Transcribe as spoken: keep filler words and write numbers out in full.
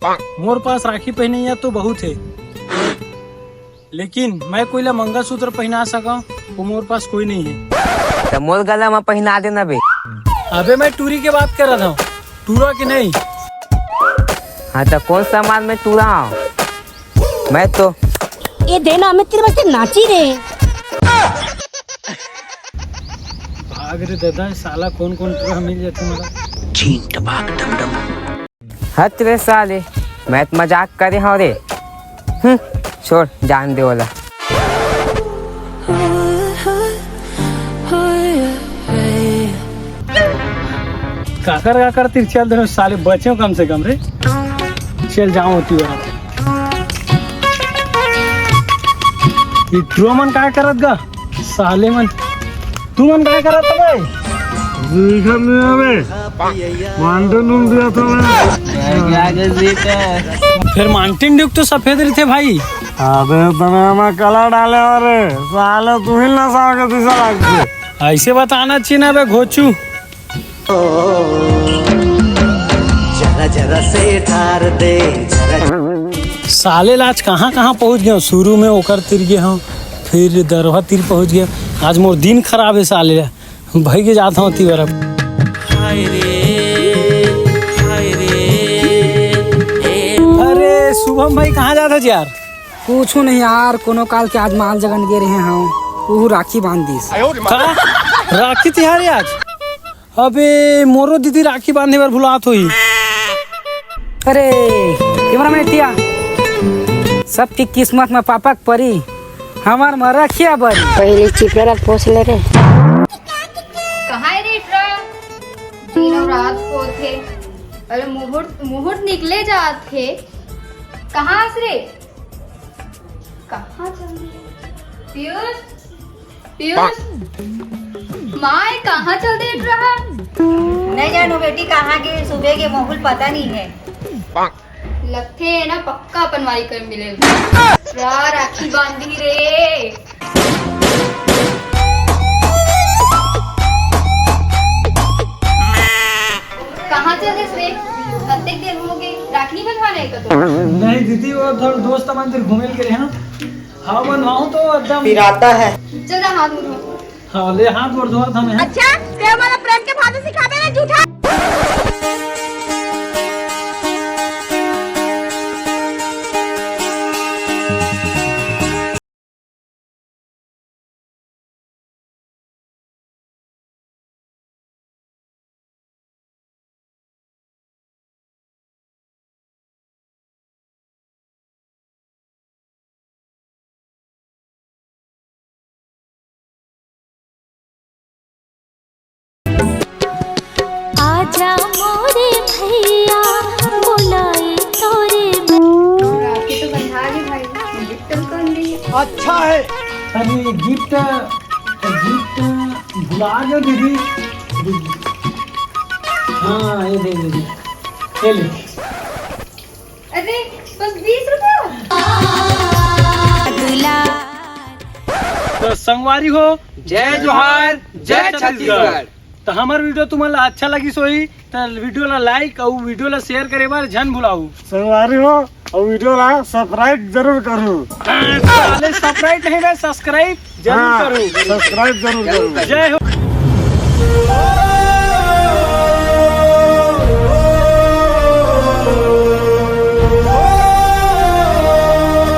मोर पास राखी पहनइया तो बहुत हे, लेकिन मैं कोई ला मंगलसूत्र पहना सकंव, वो मोर पास कोई नहीं है। तो मोर गला में पहना देना बे। अबे, मैं टूरी के बात कर रहा था, टूरा के नहीं। हाँ, तो कौन सामान में टूरा हूँ मैं तो। ये देना, मैं तेरे वास्ते नाची रे। भाग रे दादा, साला कौन कौन टूरा मिल जाते मला। छीन टपाक डम डम। हट रे साले, मैं तो मजाक करे हूँ रे। हम्म, छोड़, जान दे वाला। काकर काकर तीर चल दे साले, बचे कम से कम रे। चल जाओ होती हो। ये टूरा मन काय करत गा? साले मन, तुमन काय करत हो बे? देखत नहीं आवे। मांडे नून दिया था मैं। फिर माउंटेन ड्यूक तो सफेद रहिथे भाई। अबे तने मैं कला डाले हो रे साले, तू ही नशा के दिशा लाग गए। ऐसे बताना चाहिए ना बे घोचू। जरा जरा से डार दे, जरा। साले ला आज कहाँ कहाँ पहुँच गए। शुरू में ओकर तिर गे हूँ, फिर दरवा तिर पहुँच गए। आज मोर दिन खराब है साले ला। भाई के जात हूँ ती बरफ। अरे शुभम भाई, कहाँ जात हस यार? कुछ नहीं यार, कोनो काल के आज माल जगन गे रहे हूँ, वो राखी बांध दिस। का? राखी तिहार है आज? अबे मोरो दीदी राखी बांधे बर भुलात होही। अरे कैमरा मैन टिया, सबके किस्मत में पापा के परी, हमार में रखिया बरी। पहले चिपरा ला पोस ले रे। कहाँ है रे इटरा? दिन अउ रात होत हे। अरे मुहूर्त, मुहूर्त निकले जात हे। कहाँ हस रे? कहाँ चल दिए? पीयूष, पीयूष, माय कहाँ चल दे रहा? नहीं जानू बेटी, कहाँ के सुबह के माहौल पता नहीं है। लगथे ना पक्का अपन वाई कर मिले। रा राखी बांधी रे। कहाँ चल देस रे? कतेक देर हो गे, राखी नहीं बंधवाना है का तो? नहीं दीदी, वो थोड़ा दोस्त मन से घूमे के रहे हैं। हाँ, बनवाऊँ तो एकदम पिराता है। चल जा, हाथ मुँह धो। हाँ, ले हाथ गोड़ धोवत हमें। अच्छा, ते मोला प्रेम के भाषा सिखाबे ना, झूठा। आजा मोरे भैया, बुलाए तोरे। राखी तो बंधा गे भाई, गिफ्ट कौन दी? अच्छा है। अरे गिफ्ट, गिफ्ट भुला गए दीदी। हाँ, ये दे दीदी, ये ले। अरे बस बीस रुपया। तो संगवारी हो, जय जोहार, जय छत्तीसगढ़। तो हमार वीडियो तुम्हारा अच्छा लगी सोई तो वीडियो ला लाइक और वीडियो ला शेयर करे बर झन भुलाऊ। संगवारी हो, और वीडियो ला सब्सक्राइब जरूर करू। साले सब्सक्राइब नहीं बे, सब्सक्राइब जरूर हाँ, करू। सब्सक्राइब जरूर करू। जय हो।